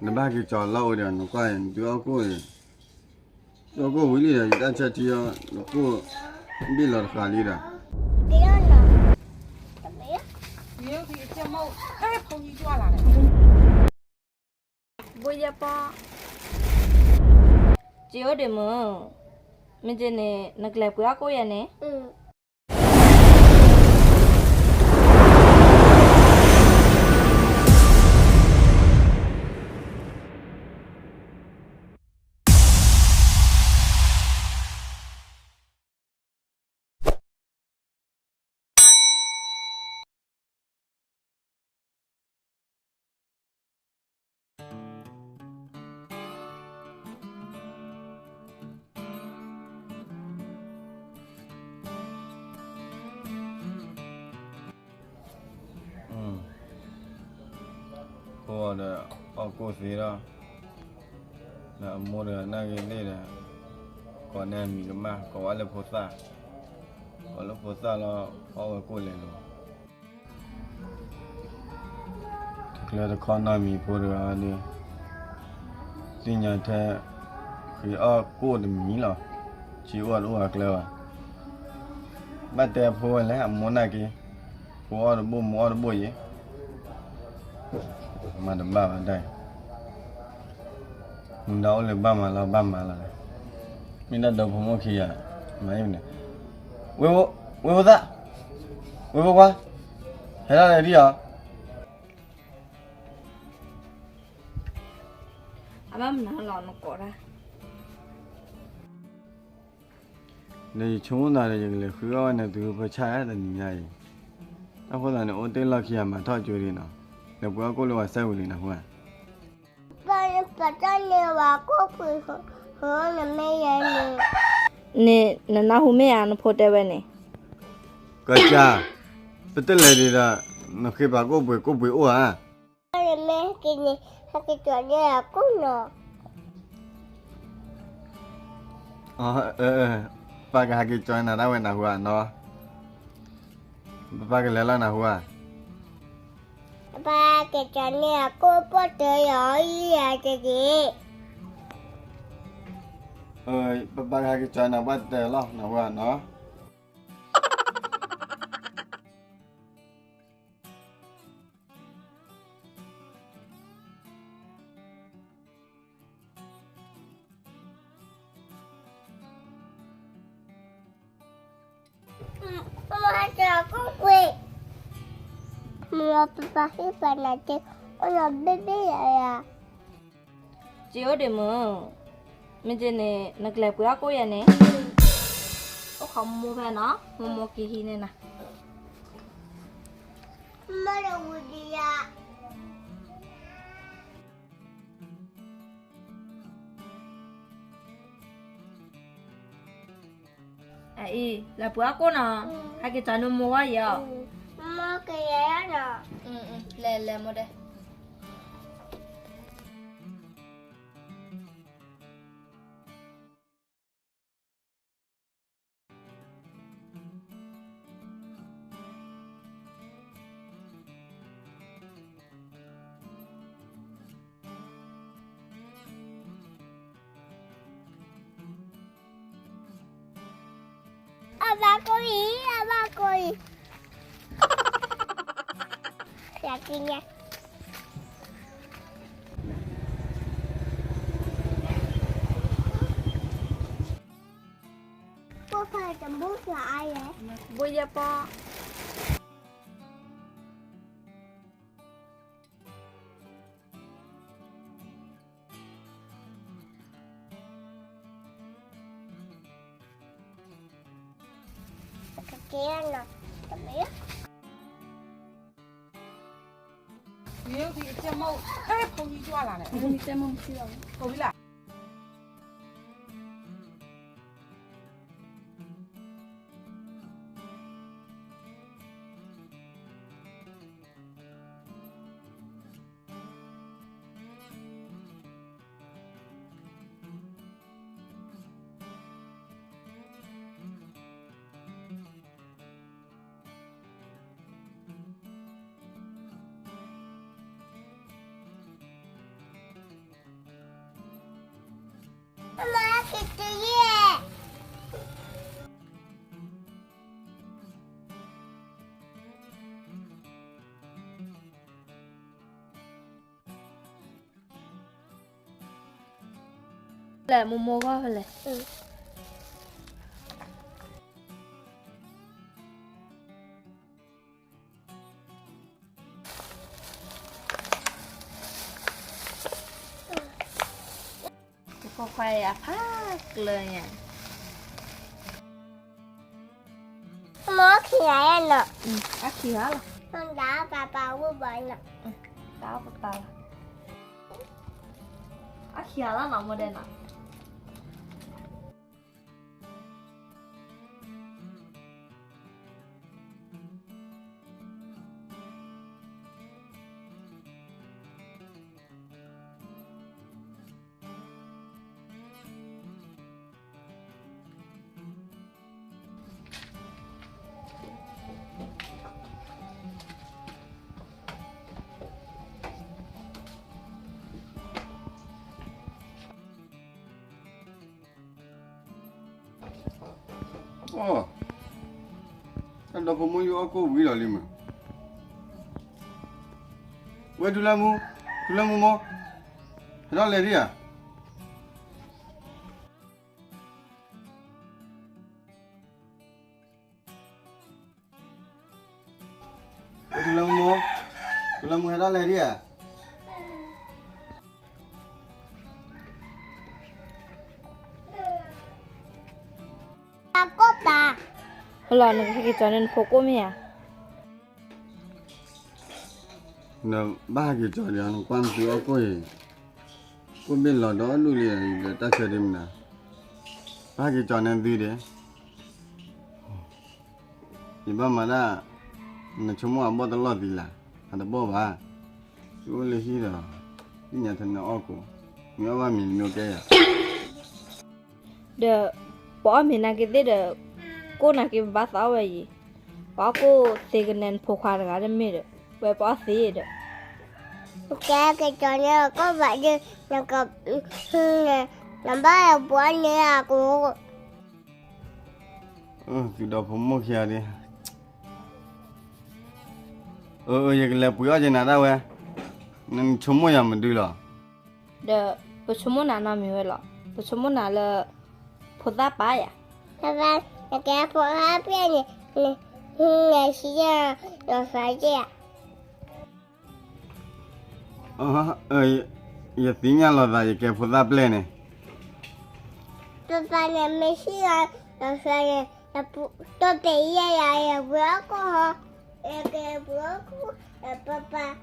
နဘၣ်ဟဲက့ၤကၠီၤလီၢ်အိၣ်ဒီး နကွၢ်အံၤ နသုအီၣ်ကိၣ်အံၤ, သုအီၣ်ကိၣ်ဝံၤလံဒီး ယတၢ်ဆၢထံအီၤ နကိၣ်ဘ့ၣ်လီၤတဃာ်လံဒီး, ဘိယဲၢ်ပီ, က့ၤအိၣ်ဒံးမုၢ်, မ့ၢ်က့ၤန့ၣ် နကလဲၤပှ့ၤအီၣ်ကိၣ်ယဲၢ်န့ၣ် ဖိဒီးအီၣ်ကိၣ်သ့ဒီး, ဒီးအမိၢ်တဂၤနာ်က့ၤသ့ၣ်ဒီး, ကိးန့ၢ်အမံၤကမၣ် ကိးဝဲလၢဖိသၣ်, ကိးလၢဖိသၣ်လီၤ အီၣ်ဝဲကိၣ်လဲၤလိၤ. တချုးတခီနီတမံၤဖိတဂၤဒီး, သ့ၣ်ညါထဲ, ဃ့အီၣ်ကိၣ်တမံၤလီၤ, ဆံးအိၣ်တအိၣ်အကျဲဘၣ်. ဘၣ်တဲဖိဝဲလဲၣ် အမိၢ်နာ်က့ၤ, ဖိအီၣ်တဘိၣ်မိၢ်အီၣ်တဘိၣ်ယဲၢ်, မၤတဘၣ်ဘၣ်ဒၣ်အံၤ, မူဒါအိၣ်လၢဘၣ်မၤလီၤဘၣ်မၤလီၤလဲၣ်, မ့ၢ်ဒၣ်ဒီဖိမိၢ်ခံဂၤ, မၤအံၤန့ၣ်, ဝ့ၢ်ဖိသၣ်, ဝ့ၢ်ဖိခွါ, ဟဲထီၣ်လဲၤဒံၣ်အီၤ အဘၣ်မနုၤလီၤနကိးတၢ်, ဒီးယဆိကမိၣ်သးဒီး ယကလဲၤဃုအီၣ်ဝဲန့ၣ် သုပၢ်ဆၣ်တနံၤညါအံၤ, အဃိသတးန့ၣ် အိၣ်တ့ၢ်လီၢ်ခံဂၤမၤထီၣ်ကၠိဒံးနီၤ, လဲၤပှ့ၤအီၣ်ကိၣ်လၢပှၤစဲဝံၤလံနၢ်ဟူဧါ, ပၢ်န့ၣ်ပတၢ်န့ၢ်ဝဲကိၣ်ပှ့ၤဃီနမ့ၢ်ယဲန့ၣ်, န့ၣ်နနၢ်ဟူမ့ၢ်ဧါ နဖိတဲဝဲန့ၣ်, ကစၢ်, ပတလဲၤဒံးဒီး, နဃ့ပာ်ကိၣ်ပှ့ၤ ကိၣ်ပှ့ၤအိၣ်ဧါ မ့ၢ်ဟဲက့ၤန့ၣ် ဟဲက့ၤကၠီၤန့ၢ်အကိၣ်နီၤ, ပၢ်ကဟဲက့ၤကၠီၤနၤဒၣ်ဝဲနၢ်ဟူဧါနီၤ, ပၢ်ကလဲၤလီၤနၢ်ဟူဧါ, ပၢ်က့ၤကၠီၤန့ၢ်အကိၣ်ပီၣ်တၢၢ်ယီၤအံၤယၤက့ၤ, ပၢ်ကဟဲက့ၤကၠီၤနၤပှၢ်တၢၢ်လီၤနၢ်ဟူဧါနီၤ မ့ၢ်ပပၢ်ဟ့ၣ်ပှၤနၤက့ၤ အိၣ်နီၤဘ့ၣ်ဘ့ၣ်ယၤယၤ, က့ၤအိၣ်ဒံးမုၢ်, မ့ၢ်က့ၤန့ၣ် နကလဲၤပှ့ၤအီၣ်ကိၣ်ယဲၢ်န့ၣ်, အိၣ်ခိးမိၢ်ဖဲနီၤ မိၢ်မိၢ်က့ၤဟံးန့ၢ်နၤ မ့ၢ်တဝံၤဒံးယၤ အအံၤ လဲၤပှ့ၤအီၣ်ကိၣ်နီၤ, ဟဲက့ၤကၠီၤနမိၢ်ဝဲယဲၢ်, မိၢ်က့ၤယဲၢ်နီၤ, လဲၤလဲၤမိၢ်ဒဲး အဘၣ်ကိၢ်အံၤ အဘၣ်ကိၢ်အံၤ ယက့ၤညါ ပိၢ်ဖးတဘိၣ်ဖျါအါယဲၢ် ဘိၣ်ယဲၢ်ပီၢ် ကကဲနီၤ တမ့ၢ် အ လဲၣ် မိၢ်မိၢ်ဂီၢ်ဖဲလဲၣ်. တဖိခွါအံၤအဖးကျၢၤညါ, မ့ၢ်ခံဂၤယဲၢ်နီၤ, အခံဂၤလီၤ, တၢ်ပပာ်ဝဲဘၣ်နီၤ, တၢ်ပပာ်လီၤ, အခံဂၤလီၤနီၤ မ့ၢ်ဒဲးနီၤ. အိ, တၢ်ဒီဖိမိၢ်ယိၣ်အီၣ်ကိၣ်ဝံၤလီၤလံမး, ဝဲထူလၢမူ, ထူလၢမူမိၢ်, ဟဲထီၣ်လဲၤဒံးဧါ. ထူလၢမူ, ထူလၢမူဟဲထီၣ်လဲၤဒံးဧါ. ကိၣ်ပၤ, ဟဲလီၤ နကဟဲက့ၤကၠီန့ၢ်နဖိကိၣ်မ့ၢ်ဧါ. နဘၣ်ဟဲက့ၤကၠီဒီး နကွၢ်နသုအီၣ်ကိၣ်အံၤ, ကိၣ်ဘ့ၣ်လီၤဒီဒူၣ်လံဒီး တၢ်ဆၢဒ်မနုၤ, ဘၣ်ဟဲက့ၤကၠီန့ၢ်သုဒီး ယဘၣ်မၤဒၣ်, နဆိကမိၣ်အဘီၣ်တလီၢ်သံလၢ်, အတဘီၣ်ဘၣ်, ယအိၣ်လၢဟံၣ်ဒီး, သ့ၣ်ညါထဲနအီၣ်ကိၣ်, မ့ၢ်အီၣ်ဘၣ်မံၤတမ့ၢ်ကဲယၤ, ဒီး, ပအီၣ်မ့ၤနာ်က့သ့ၣ်ဒီး, ကိၣ်နာ်က့ပဘၣ်သးအီၣ်ဝဲအံၤ, ပအီၣ်ကိၣ်သ့ကနဲနဖိခွါတဂၤတမ့ၢ်ဒီး, ဝဲပအီၣ်သ့ဒီး, ပကဲက့ၤကၠီန့ၢ်ကိၣ်ဘၣ်ဒီး, နဘၣ်ပှၤန့ၢ်အကိၣ် သုဒီဖိမိၢ်ခံဂၤဒ်, အၢ ယကလဲၤပှ့ၤအီၣ်က့ၤနၤဒၣ်ဝဲ, နဆိကမိၣ်ယၤမနုၤလီၤ. ဒီး, ပဆိကမိၣ်နၤနီတမံၤဝဲလီၤ, ပဆိကမိၣ်နၤလၢ, ဖိသၣ်ပာ်ယၤ, နကဲဖိသၣ်ပျဲၢ်န့ၣ်, နဆံးယဲၢ်, လီၤသးယဲၢ်ဧါ. ယသ့ၣ်ညါလီၤသး ယကဲဖိသၣ်ပျဲၢ်န့ၣ်, ပပၢ်န့ၣ်မ့ၢ်ဆံးလီၤ, လီၤသးန့ၣ်, တိၢ်ပ့ၤယဲၢ်ယၤ ယပှ့ၤအီၣ်ကိၣ်ဟီ, ယကပှ့ၤအီၣ်ကိၣ်, ပပၢ်